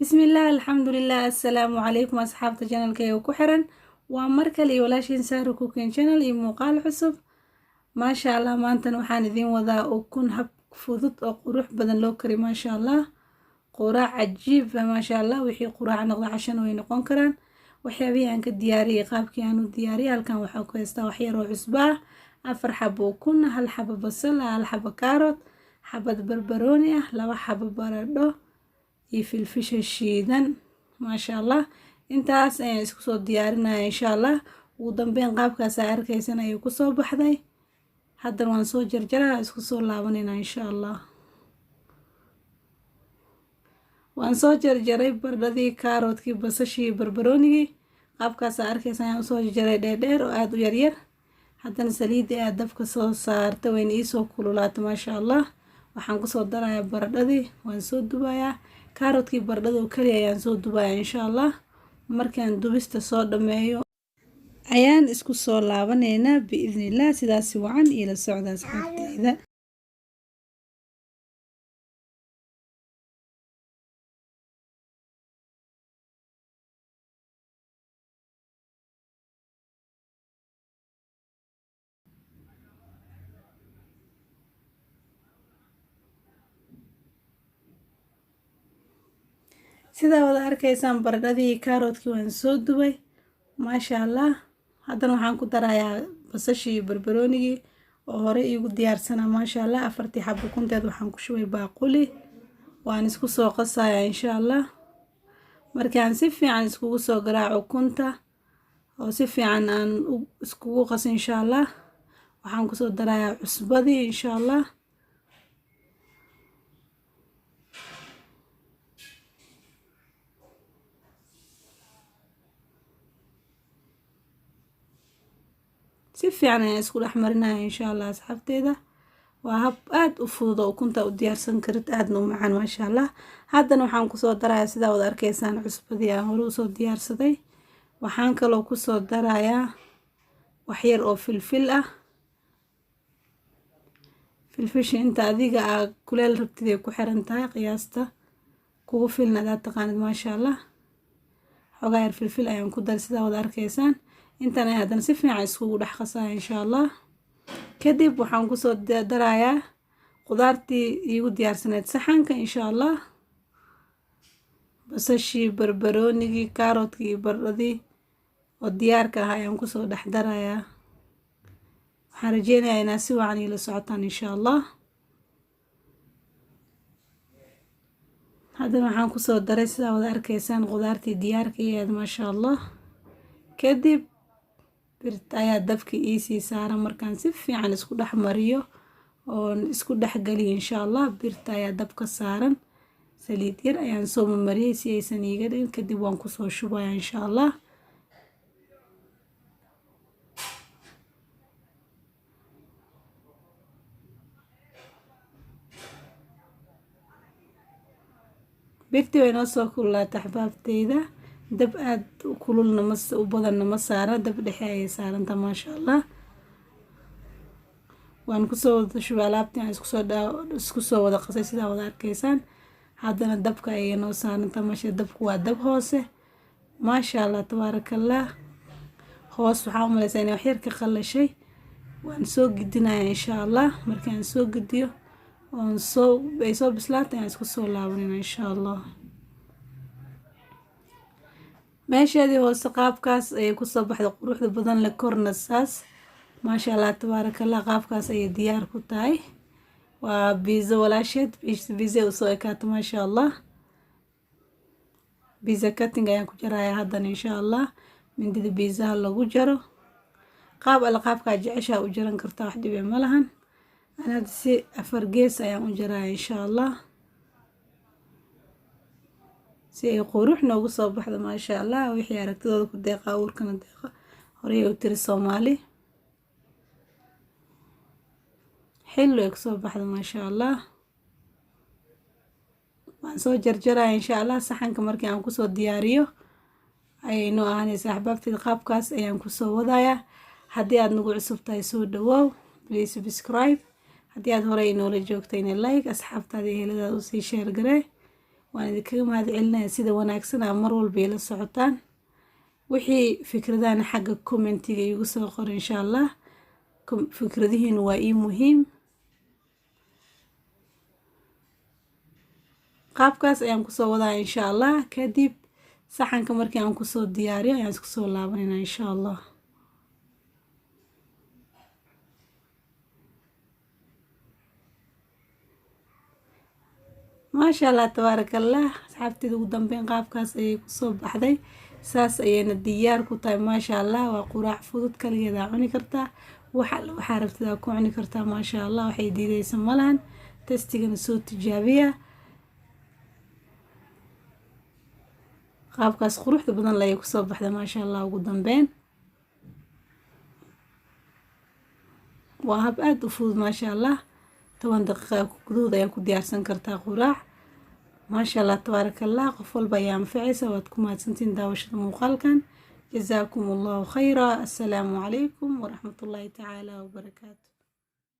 Bismillaah, alxamdulilah, assalaamu calaykum asxaabta channelkayga ku xiran. Waa mar kale iyo walaashiin Sahro Cooking Channel iyo muuqaal cusub. Maasha Allah, maantana waxaan idiin wadaa ukun hab fudud oo qurux badan loo kari, maasha Allah. Quraac cajiib ah, maasha Allah. Wixii quraac noqda cashana way noqon karaan. Waxyaabihii aan ka diyaariyey, qaabkii aan u diyaariyey, halkan waxaa ku haystaa wax yar oo cusbo ah, 4 xabo ukun, 1 xabo basal ah, 1 xabo kaarot, xabad barbarooni ah, 2 xabo baradho iyo filfisha shiidan, maasha Allah. Intaas ayaan isku soo diyaarinaya, insha Allah. Ugu dambeyn qaabkaas aa arkaysan ayuu kusoo baxday. Haddana waan soo jarjaraa, isku soo laabanayna, insha Allah. Waan soo jarjaray baradhadii, kaaroodkii, basashii, barbaroonigii. Qaabkaas aa arkaysan ayaan usoo jarjaray, dheerdheer oo aada u yaryar. Haddana saliidda aad dabka soo saarta wayna iisoo kululaata, maasha Allah. Waxaan kusoo darayaa baradhadii, waan soo dubayaa. Kaaroodkii, baradhada oo keliya ayaan soo dubayaa, insha Allah. Markaan dubista soo dhameeyo ayaan isku soo laabanaynaa, biidnillah. Sidaasi wacan iila socda, asxaabteyda. Sidaa wada arkaysaan, baradhadii, kaaroodkii waan soo dubay, maasha Allah. Haddana waxaan ku darayaa basashii iyo barbaroonigii oo hore iigu diyaarsanaa, maasha Allah. 4tii xabo ukunteed waxaan ku shubay baaquli, waan isku soo qasayaa, insha Allah. Markaan si fiican iskugu soo garaaco ukunta oo si fiican aan iskugu qaso, insha Allah, waxaan kusoo darayaa cusbadii, insha Allah. Si fiican ayaan isku dhex marinaya, insha Allah. Asxaabteeda, waa hab aada u fudud oo ukunta u diyaarsan karid, aadna u macaan, maasha Allah. Haddana waxaan kusoo darayaa, sidaa wada arkaysaan, cusbadii aan hore usoo diyaarsaday. Waxaan kaloo kusoo darayaa waxyar oo filfil ah. Filfisha inta adiga aa kuleel rabtid ay ku xiran tahay, qiyaasta kugu filna adaad taqaanid, maasha Allah. Xoogaa yar filfil ayaan ku daray, sidaa wada arkaysaan. Intan ay haddana si fiican iskugu dhex qasaya, insha Allah. Kadib waxaan kusoo darayaa qudaartii iigu diyaarsaneyd saxanka, insha Allah. Basashii, barbaroonigii, kaaroodkii iyo baradhadii oo diyaarka ah ayaan kusoo dhex darayaa. Waxaan rajeynayaa inaad si wacan iila socotaan, insha Allah. Haddana waxaan kusoo daray, sidaa wada arkaysaan, qudaartii diyaarka iyeed, maasha Allah. Kadib birta ayaa dabka iisii saaran. Markaan si fiican isku dhex mariyo oon isku dhexgeliyo, insha Allah, birta ayaa dabka saaran. Saliid yar ayaan soo mamariyey si aysan iiga dhigin. Kadib waan kusoo shubaya, insha Allah. Birtii way noo soo kululaatay, axbaabteyda. Dab aada u kululna ma u badanna ma saara, dab dhexe ayay saaranta, maasha Allah. Waan kusoo wada shubay alaabtii aan isku soo wada qasay, sidaa wada arkaysaan. Haddana dabka ayay noo saaranta, maasha. Dabku waa dab hoose, maasha Allah, tabaarakallah. Hoos waxaa u maleysaa inay waxyar ka qallashay. Waan soo gidinayaa, insha Allah. Markaan soo gidiyo oon soo ay soo bislaatay ayaan isku soo laabanayna, insha Allah. Meesheedii hoose qaabkaas ayay kusoo baxday quruxda badan leh, korna saas, maasha Allah, tabaarakallah. Qaabkaas ayay diyaar ku tahay. Waa pizza walaasheed, pizza usoo ekaato, maasha Allah. Pizza cutting ayaan ku jarayaa haddana, insha Allah. Mindida pizzaha lagu jaro, qaab alla qaabkaa jeceshaa u jaran kartaa, wax dhibe ma lahan. Ana si afar gees ayaan u jaraya, insha Allah, si ay qurux noogu soo baxdo, maasha Allah. Wixii aragtidooda ku deeqa uurkana deeqa, horey u tiri Soomaali. Xilli ay kusoo baxdo, maasha Allah. Waan soo jarjaraya, insha Allah. Saxanka markii aan kusoo diyaariyo ayay noo ahaanaysaa, axbaabteeda. Qaabkaas ayaan kusoo wadayaa. Haddii aad nagu cusub tahay, soo dhawoow, please subscribe. Haddii aad horey inoola joogtayna, like. Asxaabtaada iyo heladaada usii share garee. Waan idinkaga mahad celinaya sida wanaagsan aa mar walba ila socotaan. Wixii fikradahana xagga commentiga iigu soo qor, insha Allah. Fikradihiinu waa ii muhiim. Qaabkaas ayaan kusoo wadaa, insha Allah. Kadib saxanka markii aan kusoo diyaariyo ayaan isku soo laabanayna, insha Allah. Maasha Allah, tabaaraka Allah. Asxaabteeda, ugu dambeyn qaabkaas ayay kusoo baxday, saas ayayna diyaar ku tahay, maasha Allah. Waa quraac fudud, kaligeedaa cuni kartaa, waxa waxaa rabtidaa ku cuni kartaa, maasha Allah. Waxay diideysa malahan. Tastigana soo tijaabiya. Qaabkaas quruxda badan layay kusoo baxday, maasha Allah. Ugu dambeyn waa hab aada u fudud, maasha Allah. 10 daqiiqa gudahood ayaa ku diyaarsan kartaa quraac, maasha Allah, tabaaraka Allah. Qof walba ayaa anfacaysa. Waad ku mahadsantiin daawashada muuqaalkan. Jazaakum Allahu khayra. Assalaamu calaykum waraxmatullaahi tacaala wabarakaatu.